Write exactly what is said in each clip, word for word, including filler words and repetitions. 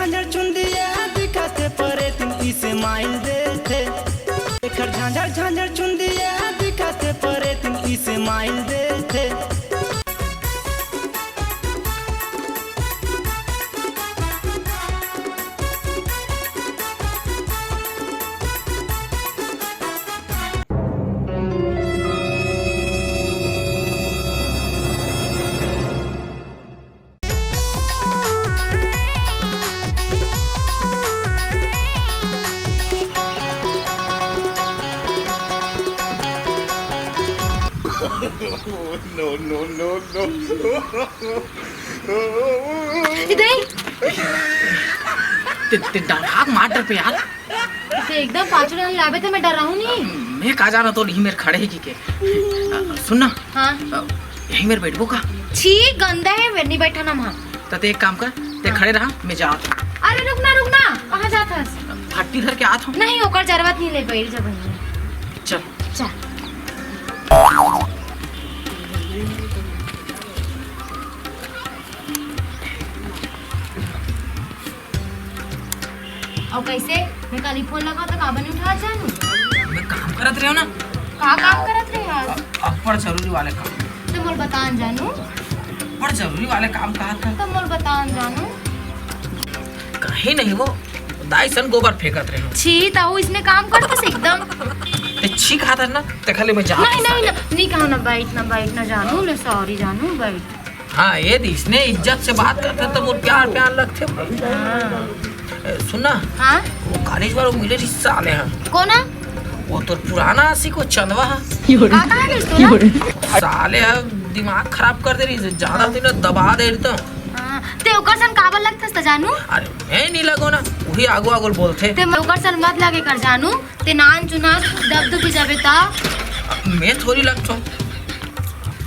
झांझर चुंदिया दिखाते परे तुम इसे माइल देते। एकर झांझर झांझर चुंदिया दिखाते परे तुम इसे माइल देते। No, no, no, no। इधर ही। ते, ते डरा के मार डर पे यार। ते एकदम पाछू डहर आबे त मैं डराहूं नहीं। मैं का जाना तो नहीं मेर खड़े ही की के। सुन ना। हाँ। यही मेर बैठबो का? छी, गंदा है, मैं नहीं बैठा ना वहाँ। त ते एक काम कर, ते हाँ। खड़े रहा, मैं जात हूँ। अरे रुक ना, रुक ना, कहाँ जात हस? फट्टी धर के आत हूँ। नहीं, ओकर जरूरत नहीं ले, बैठ जा बहिनी। चल। चल। अउ कैसे? मैं काली फोन लगाओ त काबर नहीं उठावत जानू? मैं काम करत रहे हो ना। का काम करत रहे यार? अ-, अब्बड़ जरूरी वाले काम। त मोल बतान जानू। अब्बड़ जरूरी वाले काम कहा था। त मोल बतान जानू। कहीं नहीं वो दाई सन गोबर फेंकत रहे हो। छी, ताऊ इसने काम करत हस एकदम। ते छी कहा था ना, ते खाली मैं जात नहीं, हूँ नहीं, साले। नहीं, नहीं कहा ना, बैठ ना, बैठ ना जानू, ले सॉरी जानू, बैठ। हाँ, ये दी, इसने इज्जत से बात करते तो वो प्यार, प्यार लगते। हाँ। ए, सुन ना। हाँ? वो कॉलेज वालों मिले थे साले हैं। कौन है? वो तो पुराना आशिक, वो चंदवा है। का, का है दोस्तों ना? साले है, दिमाग खराब कर दे रही है, ज्यादा हाँ। दिन दबा दे रही तो। हाँ, ते ओकर सन काबर लगथस त जानू? अरे, मैं नहीं लगो ना, वही आगो आगो बोलते। ते ओकर सन मत लगे कर जानू, ते नान चुना दब दुबी जाबे ता। मैं थोड़ी लगता हूँ।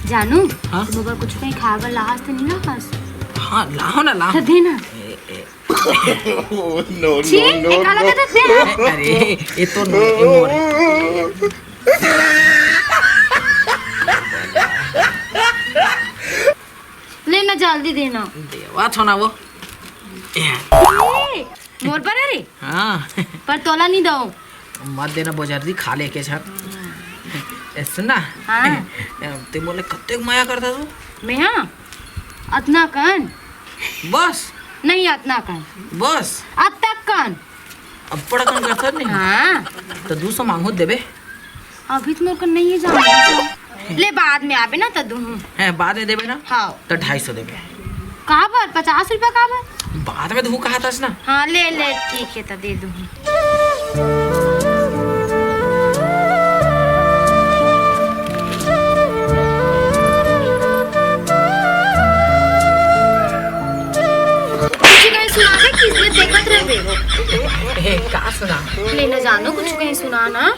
जानू, हाँ? तुम अगर कुछ कहीं खाए बर लाहस त नहीं लाहस? हाँ, लाहो ना, लाहो। त दे ना। ए, ए। Oh, no, छी, no, no, निकाला no। था ते। अरे, ये तो नहीं, ये मोर है। ले ना, जल्दी देना। देवा थो ना वो। ए। ए, मोर पर अरे? हाँ। पर तोला नहीं दो। मत देना, बजरदी खा ले के छन। ए, सुन ना। हाँ। ते मोले कत्ते मया करता तू? मैं हाँ? अतना कन? बस? नहीं, अतना कन। बस? अतक कन। अब्बड़ कन करता नहीं? हाँ। तो दू सौ मांगो देबे? अभी तो मोर कन नहीं है जाना। ले बाद में आबे ना त दूहूँ। हैं, बाद में देबे ना? हाँ। तो ढाई सौ देबे। काबर? पचास रुपया काबर? बाद में दूहूँ कहा था ना। हाँ, ले, ले, ठीक है, त दे दूहूँ। कुछ कहीं सुना दे, किसने देखत रहबे? ए, का सुना? ले ना जानू, कुछ कहीं सुना ना।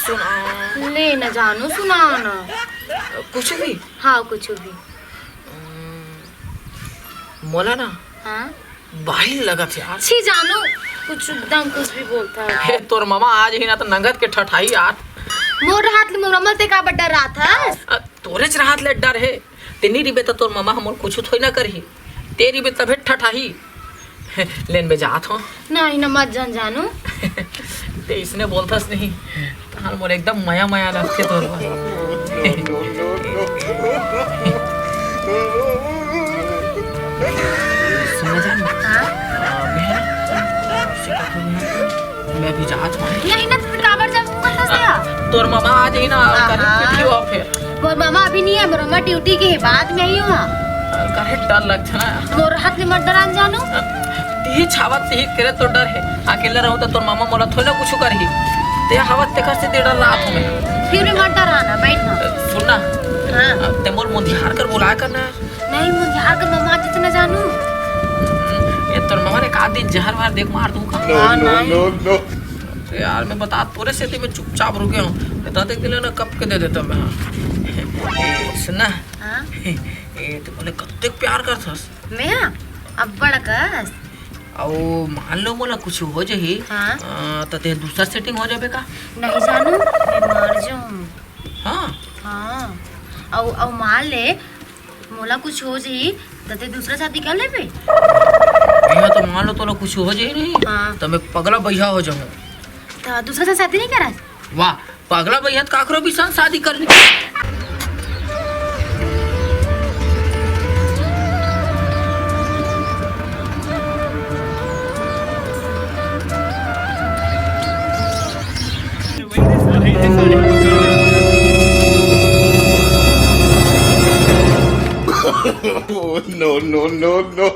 सुना। ले ना जानू, सुना ना। कुछ भी? हाँ, कुछ भी। मोला ना हाँ? बाहिर लगत हे यार। छी जानू, कुछ एकदम कुछ भी बोलता है। हे, तोर मामा आज ही ना तो नंगत के ठठाई यार। मोर हाथ ले मोर अमल ते का बड्डा रात है? अ, तोरे च राहत ले डर हे। ते नी रिबे त तोर मामा हमन कुछु थोड़ी ना करही। ते रिबे तभे ठठाही। लेन बे जात हो। नहीं ना, मत जान जानू। ते इसने बोलथस नहीं। तहान मोर एकदम मया मया लगथे तोर बर। सुन ना जान। हाँ? आ, मैं, मैं भी जात हूँ। नहीं ना, तू काबर जाबू कथस या? तोर मामा आ जाही ना, आहा। कभी पिटियो फिर। मोर मामा अभी नहीं है, मोर मामा ड्यूटी के है, बाद में आई हूँ। काहे डर लगथे ना? मोर हाथ ले मत डरान जानू। तिही छावत तिही करे तो डर है। अकेला रहूं तो तोर मामा मोला थोड़ा कुछ करही। ते हवत तेकर से ते डर रहा था मैं। फिर भी मत डराना, बैठ ना। सुन ना। हाँ। ते मोर मुंधियार कर बुलाया करना। नहीं, मुंधियार कर मामा जितना जानू। ये तोर मामा ने कहा दिन जहर मार देख मार दूंगा। हाँ, नहीं। तो यार, मैं बता, तोरे सेती मैं चुपचाप रुके हूँ। बता दे, दिले ना, कब के दे देता मैं। हाँ। ए, सुन ना। हाँ? ए, ते मोला कत्ते प्यार करथस? मैं? अब्बड़ कस। अउ मान लो मोला कुछ हो जाही, हाँ? अ, त ते दूसर सेटिंग हो जाबे का? नहीं जानू, मैं मर जाऊँ। हाँ? हाँ। अउ, अउ मान ले, मोला कुछ हो जाही, त ते दूसरा शादी कर लेबे? मैं तो मान लो तोला कुछ हो जाए नहीं, हाँ। तो मैं पगला बइहा हो जाऊँ। तो दूसरा से शादी नहीं करा? वाह, पगला बइहा तो काकरो भी संग शादी कर ले। Oh, no, no, no, no.